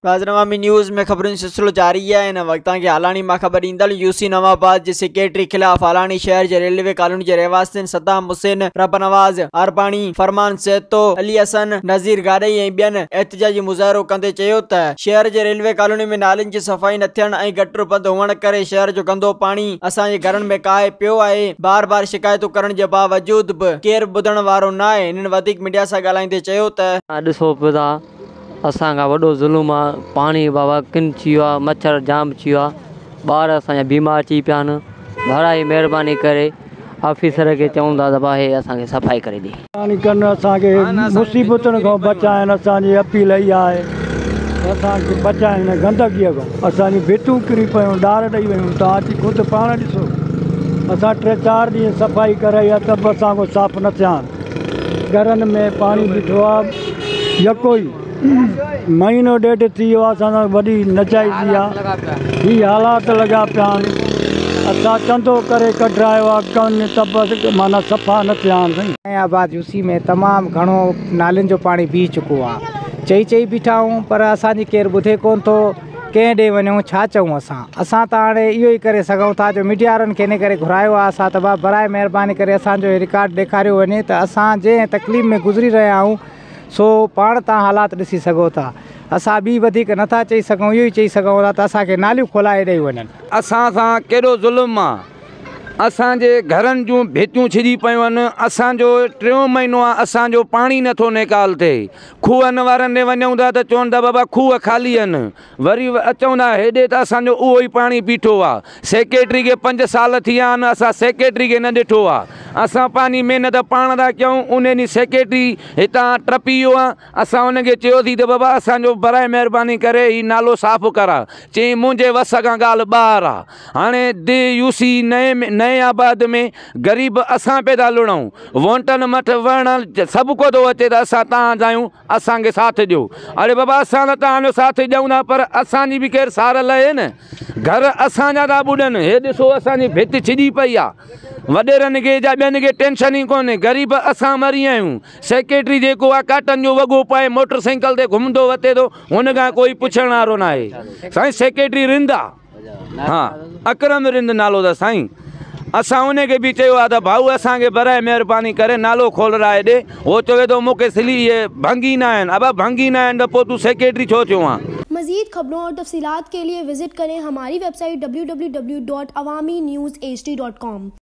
ناظرين عوامي نيوز ۾ خبرن جو سلسلو جاري آهي هن وقت توهان کي هالاڻي مان خبر ڏيندڙ يو سي نوان آباد جي سيڪريٽري خلاف هالاڻي شهر جي ريلوي ڪالوني جي رهواسين صدام حسين، ربنواز عرباڻي، فرمان سهتو، علي حسن، نذير گاڏهي ۽ ٻين احتجاجي مظاهرو ڪندي چيو ته شهر جي ريلوي ڪالوني ۾ نالين جي صفائي نه ٿيڻ ۽ گٽر بند هئڻ ڪري شهر جو گندو پاڻي اسان جي گهرن ۾ ڪاهي پيو آهي بار بار شڪايتون ڪرڻ جي باوجود به ڪير به ٻڌڻ وارو ناهي هنن وڌيڪ ميڊيا سان ڳالهائيندي چيو ته. ڏسو پيو ٿا اسان کان وڏو ظلم آ پاڻي بابا ڪن ٿي ويو آ مڇر جام ٿي ويو آ ٻار اسان جا بيمار ٿي پيا آهن ڀرائي مهرباني ڪري آفيسر کي چئون ٿا ته ڀا هي اسان کي صفائي ڪري ڏي. مهرباني ڪن اسان کي مصيبتن کان بچائن اسان جي اپيل اها آهي ته اسان کي بچائن هن گندگي کان اسان جون ڀتون ڪري پيون ڏار ڏئي ويون توهان اچي خود پاڻ ڏسو اسان ٽي چار ڏينهن صفائي ڪرائي آهي ته به اسان کان صاف نه ٿيا آهن. گهرن ۾ پاڻي بيٺو آ يڪو ئي مهينو ڏيڍ ٿي ويو آ اسان سان وڏي نچائي آ هي حالات لڳا پيا آهن اسان چندو ڪري ڪڍرايو آ ڪن ته به معنيٰ صفا نه ٿيا آهن سائين. نئين آباد يو سي ۾ تمام گهڻو نالين جو پاڻي بيهي چڪو آ چئي چئي بيٺا آهيون پر اسان جي ڪير ٻڌي ڪون ٿو. ڪنهن ڏي وڃون ڇا چئون اسان. اسان ته هاڻي اهو ئي ڪري سگهون ٿا جو ميڊيا وارن کي ان ڪري گهرايو آهي اسان ته ڀاء براء مهرباني ڪري اسان جو هي رڪارڊ ڏيکاريو وڃي ته اسان جنهن تڪليف ۾ گذري رهيا آهيون سو پاڻ توهان حالات ڏسي سگهو ٿا. اسان ٻي وڌيڪ نه ٿا چئي سگهون اهو ئي چئي سگهون ٿا ته اسان کي ناليون کولائي ڏئي وڃن. اسان سان ڪيڏو ظلم آ اسان جي گهرن جون ڀتيون ڇڄي پيون آهن اسان جو ٽيون مهينو آ اسان جو پاڻي نٿو نيڪال ٿئي کوهن وارن ڏي وڃون ٿا ته چون ٿا بابا کوهه خالي آهن وري اچون ٿا هيڏي ته اسان جو اهو ئي پاڻي بيٺو آ سيڪريٽري کي پنج سال ٿي ويا آهن اسان سيڪريٽري کي نه ڏٺو آ اسان پنهنجي محنت پاڻ ٿا ڪيون ان ڏينهن سيڪريٽري هتان ٽپي ويو آ اسان ان کي چيوسين ته بابا اسان جو برائي مهرباني ڪري هي نالو صاف ڪراء چيائين منهنجي وس کان ڳالهه ٻاهر آ هاڻي ڊي يو سي نئين نئين آباد ۾ غريب اسان پئي ٿا لڙون وونٽن مٿ وڙهڻ سڀ ڪو ٿو اچي ته اسان تان جا آهيون اسان کي ساٿ ڏيو اڙي بابا اسان ته تان جو ساٿ ڏيون ٿا پر اسان جي به ڪير سار لهي نه گهر اسان جا ٿا ٻڏن هي ڏسو اسان جي ڀت ڇڄي پئي آ وڏيرن کي جا ٻين کي ٽينشن ئي ڪونهي غريب اسان مري آهيون سيڪريٽري جيڪو آ ڪاٽن جو وڳو پائي موٽر سائيڪل تي گهمندو وتي ٿو هن کان ڪوئي پڇڻ وارو ناهي سائين سيڪريٽري رند آ ها اڪرم رند نالو اٿس سائين اسان ان کي به چيو آهي ته ڀائو اسان کي برائي مهرباني ڪري نالو کولرائي ڏي هو چوي ٿو مون کي سلي اهي ڀنگي نه آهن ابا ڀنگي نه آهن ته پوء تون سيڪريٽري ڇو ٿيو آن. مزيد خبرون اور تفصيلات کے لئے وزٹ کریں ہماری ویب سائٹ www.awamiNewsHD.com.